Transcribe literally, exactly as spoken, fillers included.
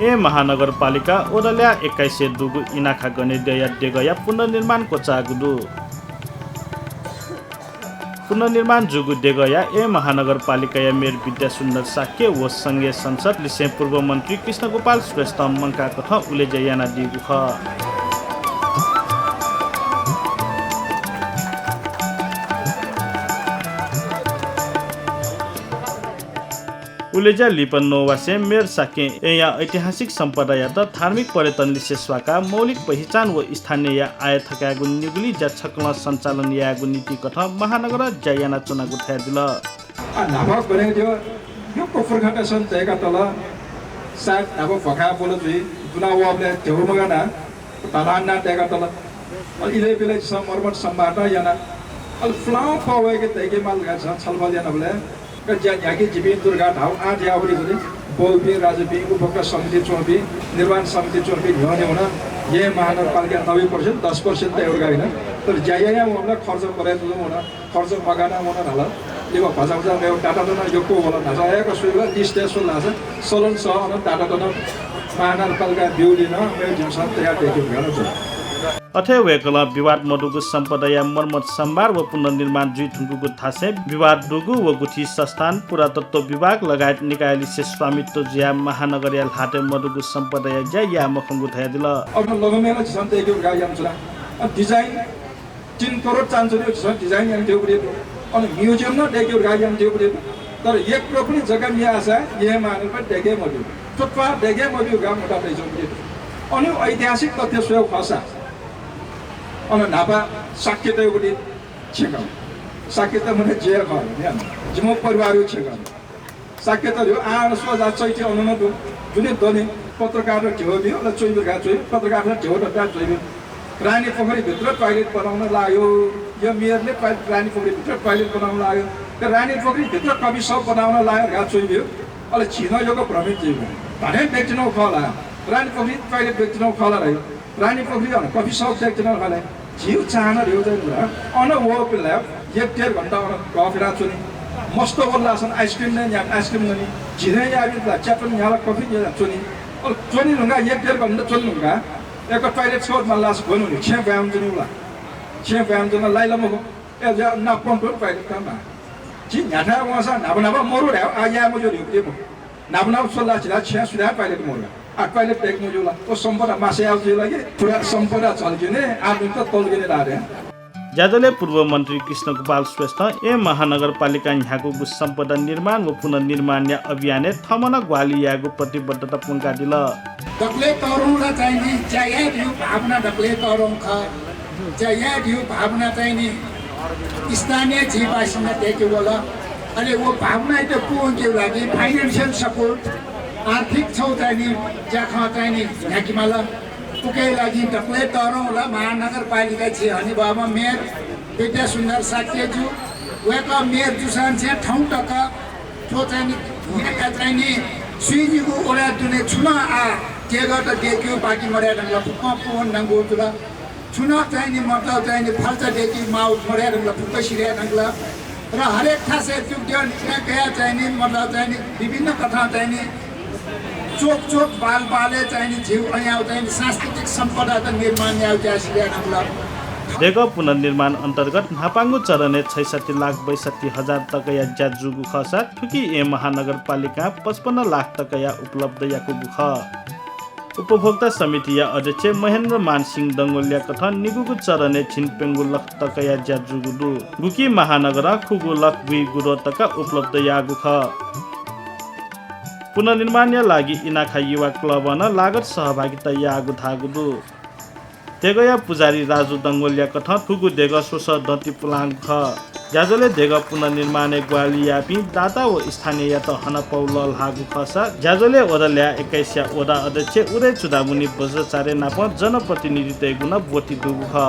येँ महानगरपालिका वडा ल्याः एक्काइसय् दुगु इनाखा गणेद्यःया देगःया पुनर्निर्माण क्वचाःगु दु। पुनर्निर्माण जूगु देगःया येँ महानगरपालिकाया मेयर विद्यासुन्दर शाक्य व संघीय संसद लिसें पूर्व मन्त्री कृष्णगोपाल श्रेष्ठं मंकाः कथं उलेज्या यानादीगु खः। उलेज्या लिपा नवासें मेयर शाक्यं येँया ऐतिहासिक सम्पदायात धार्मिक पर्यटन लिसे स्वाकाः मौलिक पहिचान व स्थानीयया आय थकायेगु निगुलिं ज्या छकलं सञ्चालन यायेगु निंतिं कथं महानगरं ज्या यानाच्वनागु धयादिल। आ, न्हापा गणेद्यः यक्व पुर्खातय्सं तय्कातल। सायद न्हापा भुखाय् ब्वल जुइ, दुना वःबलय् ध्यबा मगानाः धलान नां तय्कातल। अले इलय् ब्यलय् झीसं मर्मत संवाद याना। अले पुलांगु पहः वय्के तय्के माल धकाः झीसं छलफल यानाबलय् का ज्या न्ह्याके जिपिं दुर्गा धाउ आँट याः वरी जुनि। बौपिं, राजुपिं, उपभोक्ता समिति च्वंपिं, निर्माण समिति च्वंपिं न्ह्यःने वन। येँ महानगरपालिका नब्बे percent, दस percent तय् वरगा इन। तर ज्या यायां वंबलय् खर्च बढे जुजुं वन। खर्च मगानाः वन धाल। लिपा भचा भचा मेगु data त नं यक्व वल। न्हाचः अय्क सुइबलय् list स्वल धाःसा सलंसः अन data त नं महानगरपालिकां ब्यूलिं नं मेगु जिमिसं तयार दय्के धुंकाः च्वन। अथे वय्कलं विवाद मदुगु सम्पदाया मर्मत सम्भार व पुनर्निर्माण जुइ धुंकूगु थासय् विवाद दुगु व गुथि संस्थान, पुरातत्व विभाग लगायत निकाय लिसे स्वामित्व जुयाः महानगरया ल्हातय् मदुगु सम्पदाया ज्या याये मखंगु धयादिल। अब लगमेला झीसं तय्के धुंकाः यानाच्वना। अब design तीन करोड चानच्वनेगु झीसं design यानादीगु दु। अन museum नं दय्केगु धुंकाः यानादीगु दु। तर एक करोड पनि जग्गा मियाःसा येँ महानगरपालिकां दय्के मब्यू। थ्व त्वाः दय्के मब्यू धकाः मुद्दा तयाच्वंगु दु। अन ऐतिहासिक तथ्य स्वयेगु खःसा अन न्हापा शाक्यतय्गु दु छेँखः। शाक्यत मते जि हे खः, जिमिगु परिवारया छेँखः। शाक्यत ध्यबा आः स्व ला चैत्य अन नं दु। दुने दनि पत्रकारत ध्यबा ब्यू, अले च्वइब्यू धकाः च्वइब्यू, पत्रकारत ध्यबा दत धकाः च्वइब्यू। रानीपोखरी भित्र toilet बनाउन लाग्यो। या मेयरले टोय-, रानीपोखरी भित्र toilet बनाउन लाग्यो। तर रानीपोखरी भित्र coffee shop बनाउन लाग्यो धकाः च्वइब्यू। अले झी नं यक्व भ्रमित जुइब्यू। धात्थें दय्केत्यनागु खः ला? रानीपोखरी toilet दय्केत्यनागु खः ला धाइ? रानीपोखरी अन coffee shop दय्केत्यनागु खः ला? झीगु चाहना ध्यबा चाहिँ ला, अन वःपिं ला एक डेढ घण्टा अन गफ यानाच्वनी। मस्त वल धाःसा ice cream नं न्याः, ice cream ननी। झिंन्हय् याःपिं ला च्यापु न्याः ला coffee न्याः च्वनी। अले च्वने धुंकाः एक डेढ घण्टा च्वने धुंकाः एक toilet shop माल धाःसा गन वनी? छेँ ब्वाँय् वनाच्वनी ला? छेँ ब्वाँय् वनाच्वनी ला, लाइ ला मखु। अय् जुयाः नापं तुं toilet का मा। झी न्ह्याथाय् वंसा न्हापा न्हापा मरु धायेगु, आः याये मज्यू धइगु दु। न्हापा न्हापा स्वल धाःसा झी ला छेँय् सुथय् toilet मरु। आः toilet दय्के मज्यू ला? व सम्पदा मासे यायेगु जुइ ला कि? पुरा सम्पदा झल्क्यने, आः दुने तल्क्यने धाःथें। ज्याझ्वलय् पूर्व मन्त्री कृष्णगोपाल श्रेष्ठं येँ महानगरपालिकां न्ह्याकूगु सम्पदा निर्माण व पुनर्निर्माणया अभियानय् थःम्हं नं ग्वाहालि यायेगु प्रतिबद्धता प्वंकादिल। दकलय् तःधंगु ला चाहिँ नि ज्या याये धइगु भावना दकलय् तःधंगु खः। ज्या याये धइगु भावना चाहिँ नि स्थानीय झी बासिन्दा दय्के वल। अले व भावनायात पूवंकेगु लागि financial support, आर्थिक छगू चाहिँ नि ज्याखँ चाहिँ नि न्ह्याकेमाल। उकिया लागि दकलय् तःधंगु ला महानगरपालिका झी हनेबहःम्ह मेयर विद्यासुन्दर शाक्यजु, वय्कः मेयर जूसांनिसें थौं तक थ्व चाहिँ नि, याका चाहिँ नि, स्वीनिगू वडा दुने छुं नं आः देगःत दय्केगु बाकी मदये धुंकल, फुक्कं पूवने धुंकूगु जुल। छुं नं चाहिँ नि, मतलब चाहिँ नि, फल्चा दय्केगु माःगु मदये धुंकल, फुक्क सिधये धुंकल। र हरेक थासय् जुग द्यः निकया चाहिँ नि, मतलब चाहिँ नि, विभिन्न कथं चाहिँ नि, चोक चोक बाल बालय् चाहिँ नि, झीगु अज्याःगु चाहिँ नि, सांस्कृतिक सम्पदात निर्माण यायेगु ज्या सिधये धुंकल। देगः पुनर्निर्माण अन्तर्गत न्हापांगु चरणय् छैसट्ठी लाख बैसट्ठी हजार तकया ज्या जूगु खःसा थुकी येँ महानगरपालिकां पचपन्न लाख तकया उपलब्ध याकूगु खः। उपभोक्ता समितिया अध्यक्ष महेन्द्र मानसिंह डंगोलया कथं निगूगु चरणय् झिंप्यंगू लख तकया ज्या जूगु दु। गुकी महानगरं खुगू लख गुइगुद्वः तक उपलब्ध याःगु खः। पुनर्निर्माणया लागि इनाखा युवा क्लबं नं लागत सहभागिता याःगु धाःगु दु। देगःया पुजारी राजु डंगोलया कथं थुगु देगः स्वसः दँति पुलांगु खः। ज्याझ्वलय् देगः पुनर्निर्माणय् ग्वाहालि याःपिं दाता व स्थानीययात हनापौ लःल्हाःगु खःसा ज्याझ्वलय् वडा ल्याः एक्काइसया वडा अध्यक्ष उदय चुडामणि बज्राचार्य नाप जनप्रतिनिधितय्गु नं ब्वति दुगु खः।